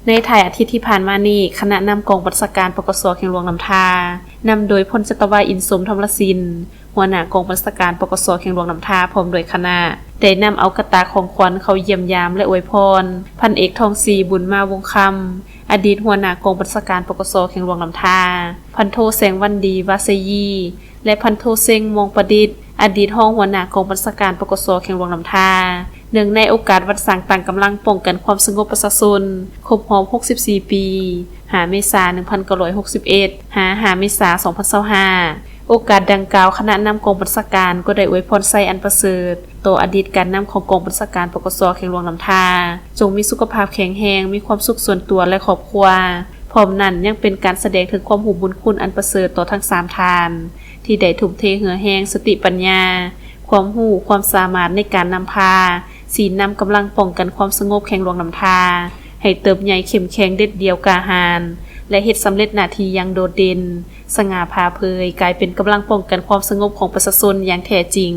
ໃນທ້າຍອາທິດທີ່ຜ່ານມານີ້, ຄະນະນຳກອງບັນຊາການ ປກສ ແຂວງຫຼວງນ້ຳທາ ນຳໂດຍ ພົນຈັດຕະວາ ອິນສົມ ທຳລະສິນ ຫົວໜ້າກອງບັນຊາການ ປກສ ແຂວງຫຼວງນ້ຳທາ ພ້ອມດ້ວຍຄະນະ ໄດ້ນຳເອົາກະຕ່າຂອງຂວັນເຂົ້າຢ້ຽມຢາມ ແລະ ອວຍພອນ ພັນເອກ ທອງສີ ບຸນມາວົງຄຳ ອະດີດຫົວໜ້າກອງບັນຊາການ ປກສ ແຂວງຫຼວງນ້ຳທາ, ພັນໂທ ແສງວັນດີ ວາໄຊຢີ ແລະ ພັນໂທ ເຊັງ ມ່ວງປະດິດ ອະດີດຮອງຫົວໜ້າກອງບັນຊາການ ປກສ ແຂວງຫຼວງນ້ຳທາ ເນື່ອງໃນໂອກາດວັນສ້າງຕັ້ງກຳລັງປ້ອງກັນຄວາມສະຫງົບປະຊາຊົນ ຄົບຮອບ ຫົກສິບສີ່ ປີ ຫ້າ ເມສາ ໜຶ່ງພັນເກົ້າຮ້ອຍຫົກສິບເອັດ ຫາ ຫ້າ ເມສາ ສອງພັນຊາວຫ້າ. ໂອກາດດັ່ງກ່າວ, ຄະນະນຳກອງບັນຊາການກໍໄດ້ອວຍພອນໄຊອັນປະເສີດຕໍ່ອະດີດການນຳຂອງກອງບັນຊາການ ປກສ ແຂວງຫຼວງນ້ຳທາ ຈົ່ງມີສຸຂະພາບແຂງແຮງ, ມີຄວາມສຸກສ່ວນຕົວ ແລະ ຄອບຄົວ. ພ້ອມນັ້ນຍັງເປັນການສະແດງເຖິງຄວາມຮູ້ບຸນຄຸນອັນປະເສີດຕໍ່ທັງສາມທ່ານ ທີ່ໄດ້ທຸ່ມເທເຫື່ອແຮງ, ສະຕິປັນຍາ, ຄວາມຮູ້, ຄວາມສາມາດໃນການນຳພາ, ຊີ້ນຳກຳລັງປ້ອງກັນຄວາມສະຫງົບແຂວງຫຼວງນ້ຳທາ ໃຫ້ເຕີບໃຫຍ່ເຂັ້ມແຂງ, ເດັດດ່ຽວ, ກ້າຫານ ແລະ ເຮັດສຳເລັດໜ້າທີ່ຢ່າງໂດດເດັ່ນ, ສະຫງ່າຜ່າເຜີຍ, ກາຍເປັນກຳລັງປ້ອງກັນຄວາມສະຫງົບຂອງປະຊາຊົນຢ່າງແທ້ຈິງ.